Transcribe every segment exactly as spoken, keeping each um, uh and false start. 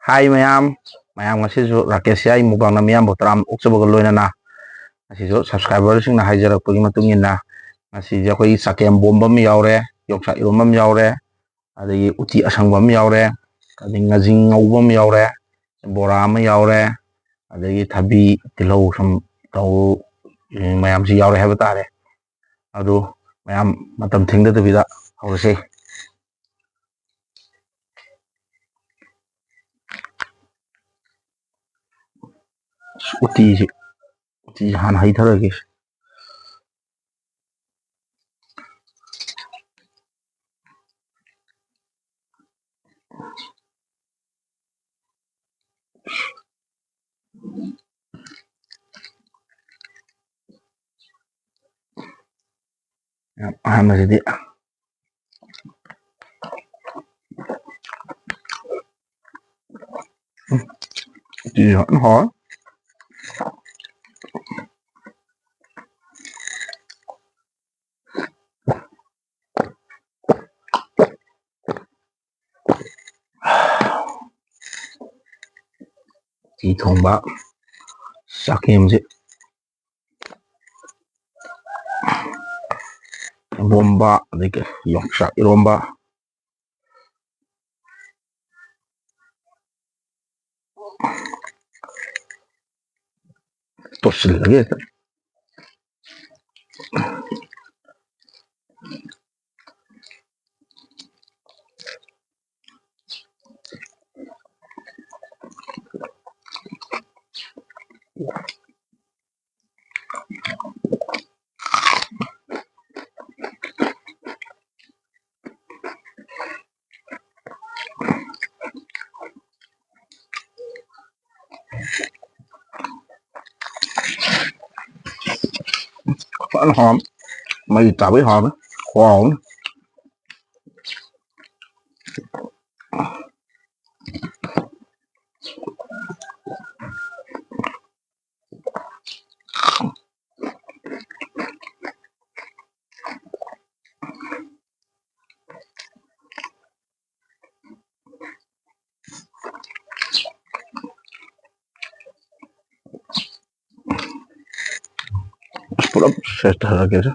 ꯍꯥꯏ ꯃꯌꯥꯝ, ꯃꯌꯥꯝ ꯉꯁꯤꯁꯨ ꯔꯥꯀꯦꯁ ꯍꯤꯌꯥꯏ ꯃꯨꯛꯕꯥꯡꯅ ꯃꯤꯌꯥꯝꯕꯨ ꯇꯔꯥꯝꯅ ꯑꯣꯛꯆꯕꯒ ꯂꯣꯏꯅꯅ ꯉꯁꯤꯁꯨ subscriberꯁꯤꯡꯅ ꯍꯥꯏꯖꯔꯛꯄꯒꯤ ꯃꯇꯨꯡ ꯏꯟꯅ ꯉꯁꯤꯁꯦ ꯑꯩꯈꯣꯏꯒꯤ ꯆꯒꯦꯝ ꯄꯣꯝꯕ ꯑꯃ ꯌꯥꯎꯔꯦ, ꯌꯣꯡꯆꯥꯛ ꯏꯔꯣꯝꯕ ꯑꯃ ꯌꯥꯎꯔꯦ, ꯑꯗꯒꯤ ꯎꯇꯤ ꯑꯁꯪꯕ ꯑꯃ ꯌꯥꯎꯔꯦ, ꯑꯗꯒꯤ ꯉꯥꯖꯤꯡ ꯉꯧꯕ ꯑꯃ ꯌꯥꯎꯔꯦ, ꯕꯣꯔꯥ ꯑꯃ ꯌꯥꯎꯔꯦ, ꯑꯗꯒꯤ ꯊꯕꯤ, ꯇꯤꯜꯍꯧ ꯁꯨꯝ ꯇꯧ ꯃꯌꯥꯝꯁꯤ ꯌꯥꯎꯔꯦ ꯍꯥꯏꯕ ꯇꯥꯔꯦ꯫ ꯑꯗꯨ ꯃꯌꯥꯝ ꯃꯇꯝ ꯊꯦꯡꯊꯗꯕꯤꯗ ꯍꯧꯔꯁꯦ꯫ ꯑꯁ, ꯎꯇꯤꯁꯤ, ꯎꯇꯤꯁꯤ ꯍꯥꯟꯅ ꯍꯩꯊꯔꯒꯦ꯫ ꯌꯥꯝ ꯑꯍꯥꯟꯕꯁꯤꯗꯤ ꯎꯇꯤꯁꯤ ꯐꯖꯅ ꯍꯥꯎꯔꯦ꯫ ꯎꯇꯤ ꯊꯣꯡꯕ, ꯆꯒꯦꯝꯁꯦ, ꯏꯔꯣꯝꯕ, ꯑꯗꯒꯤ ꯌꯣꯡꯆꯥꯛ ꯏꯔꯣꯝꯕ꯫ ꯇꯣꯠꯁꯤꯜꯂꯒꯦ ꯍꯦꯛꯇ꯫ ꯐꯖꯅ ꯍꯥꯎꯔꯝꯃꯤ꯫ ꯃꯩ ꯇꯥꯕꯩ ꯍꯥꯎꯔꯝꯃꯤ꯫ ꯈꯨꯍꯥꯎ ꯑꯃ꯫ ꯄꯨꯂꯞ ꯁꯦꯠꯊꯔꯒꯦꯗ꯫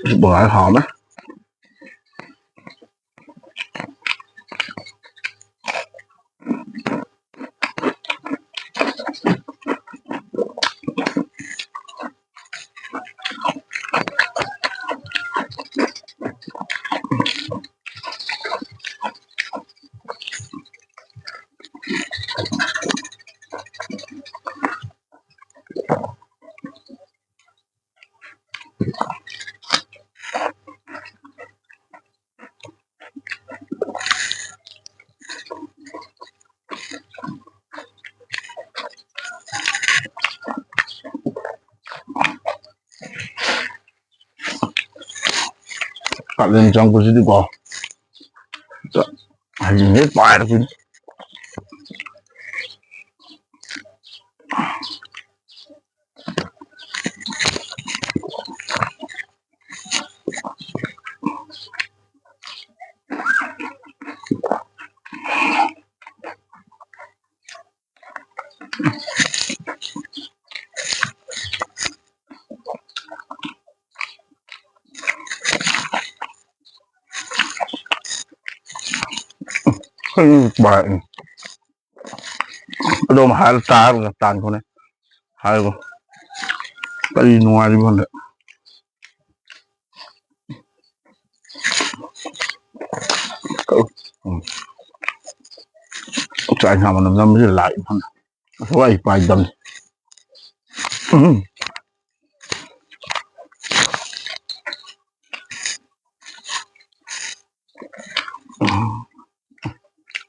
ꯁꯤ ꯕꯣꯔꯥꯁꯦ ꯍꯥꯎꯔꯝꯃꯦ꯫ ꯀꯥꯂꯦꯟ ꯆꯪꯉꯛꯄꯁꯤꯗꯤꯀꯣ, ꯍꯌꯦꯡ ꯍꯦꯛ ꯄꯥꯏꯔꯁꯤꯅꯤ꯫ ꯑꯗꯨꯝ ꯍꯥꯏꯔ ꯆꯥꯔꯒ ꯇꯥꯟꯈꯣꯅꯦ꯫ ꯍꯥꯏꯕ ꯀꯔꯤ ꯅꯨꯡꯉꯥꯏꯔꯤꯕ ꯈꯪꯗꯦ꯫ ꯎꯝ꯫ ꯆꯥꯛ ꯏꯟꯁꯥꯡ ꯃꯅꯝ ꯅꯝꯕꯁꯤꯗ ꯂꯥꯛꯏ ꯈꯪꯗꯦ꯫ ꯊꯋꯥꯏ ꯄꯥꯏꯗꯝꯅꯤ꯫ ꯎꯝ꯫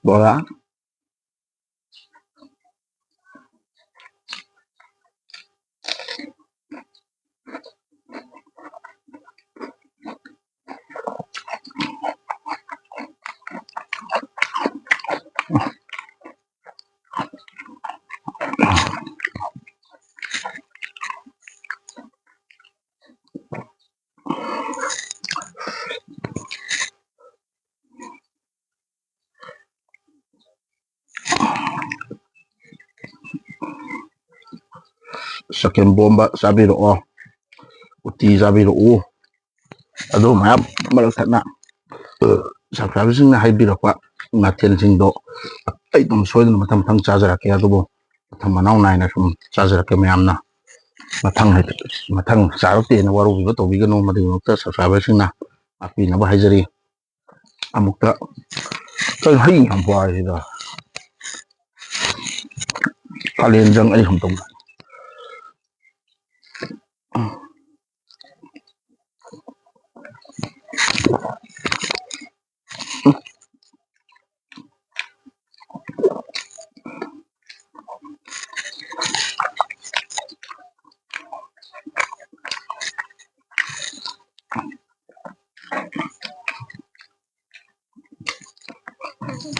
ꯕꯣꯔꯥ꯫ ꯆꯒꯦꯝ ꯄꯣꯝꯕ ꯆꯥꯕꯤꯔꯛꯑꯣ, ꯎꯇꯤ ꯆꯥꯕꯤꯔꯛꯎ꯫ ꯑꯗꯨ ꯃꯌꯥꯝ ꯃꯔꯛ ꯊꯠꯅ, ꯑ, subscriberꯁꯤꯡꯅ ꯍꯥꯏꯕꯤꯔꯛꯄ ꯃꯊꯦꯜꯁꯤꯡꯗꯣ ꯑꯩ ꯑꯗꯨꯝ ꯁꯣꯏꯗꯅ ꯃꯊꯪ ꯃꯊꯪ ꯆꯥꯖꯔꯛꯀꯦ꯫ ꯑꯗꯨꯕꯨ ꯃꯊꯪ ꯃꯅꯥꯎ ꯅꯥꯏꯅ ꯁꯨꯝ ꯆꯥꯖꯔꯛꯀꯦ꯫ ꯃꯌꯥꯝꯅ ꯃꯊꯪ ꯍꯥꯏ-, ꯃꯊꯪ ꯆꯥꯔꯛꯇꯦꯅ ꯋꯥꯔꯧꯕꯤꯕ ꯇꯧꯕꯤꯒꯅꯨ꯫ ꯃꯗꯨꯒꯤꯗꯃꯛꯇ subscriberꯁꯤꯡꯅ ꯉꯥꯛꯄꯤꯅꯕ ꯍꯥꯏꯖꯔꯤ꯫ ꯑꯃꯨꯛꯇ ꯀꯩꯅꯣ ꯍꯩ ꯌꯥꯝ ꯄꯥꯏꯁꯤꯗ꯫ ꯀꯥꯂꯦꯟ ꯆꯪ ꯑꯩ ꯁꯨꯝ ꯇꯧ꯫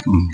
ꯎꯝ꯫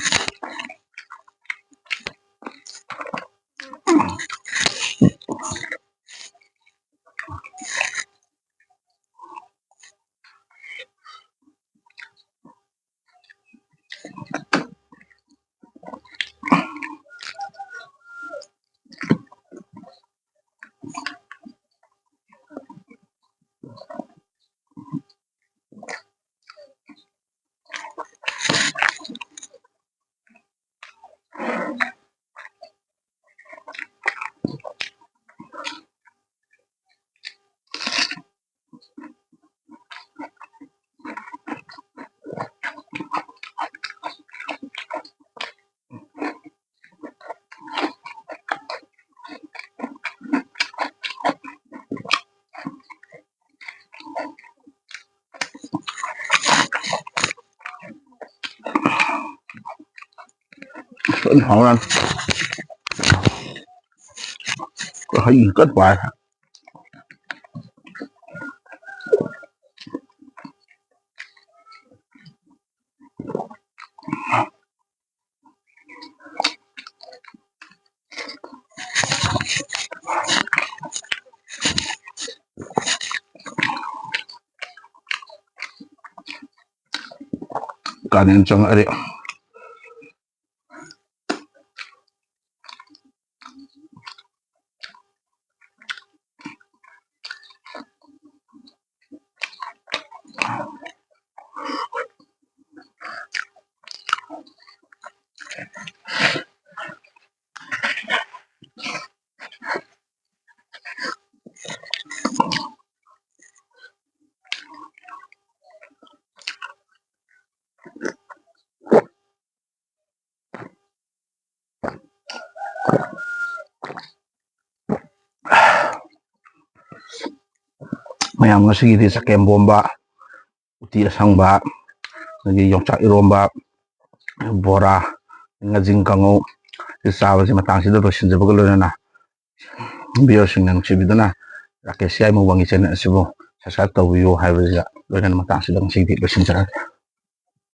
ꯀꯟꯅ ꯍꯥꯎꯔꯅꯤ꯫ ꯍꯩ ꯀꯟꯅ ꯄꯥꯏ꯫ ꯀꯥꯂꯦꯟ ꯆꯪꯉꯛꯑꯗꯤ꯫ ꯃꯌꯥꯝ, ꯉꯁꯤꯒꯤꯗꯤ ꯆꯒꯦꯝ ꯄꯣꯝꯕ, ꯎꯇꯤ ꯑꯁꯪꯕ, ꯑꯗꯒꯤ ꯌꯣꯡꯆꯥꯛ ꯏꯔꯣꯝꯕ, ꯕꯣꯔꯥ, ꯉꯥꯖꯤꯡ ꯀꯥꯡꯉꯧ ꯁꯤ ꯆꯥꯕꯁꯤ ꯃꯇꯥꯡꯁꯤꯗ ꯂꯣꯏꯁꯤꯟꯖꯕꯒ ꯂꯣꯏꯅꯅ, ꯚꯤꯌꯔꯁꯤꯡꯅ ꯅꯨꯡꯁꯤꯕꯤꯗꯨꯅ ꯔꯥꯀꯦꯁ ꯌꯥꯏꯃ ꯋꯥꯡꯒꯤ ꯆꯦꯅꯦꯜ ꯑꯁꯤꯕꯨ ꯁꯕꯁꯀ꯭ꯔꯥꯏꯕ ꯇꯧꯕꯤꯌꯨ ꯍꯥꯏꯕꯁꯤꯗ ꯂꯣꯏꯅꯅ ꯃꯇꯥꯡꯁꯤꯗ ꯉꯁꯤꯒꯤꯗꯤ ꯂꯣꯏꯁꯤꯟꯖꯔꯒꯦ꯫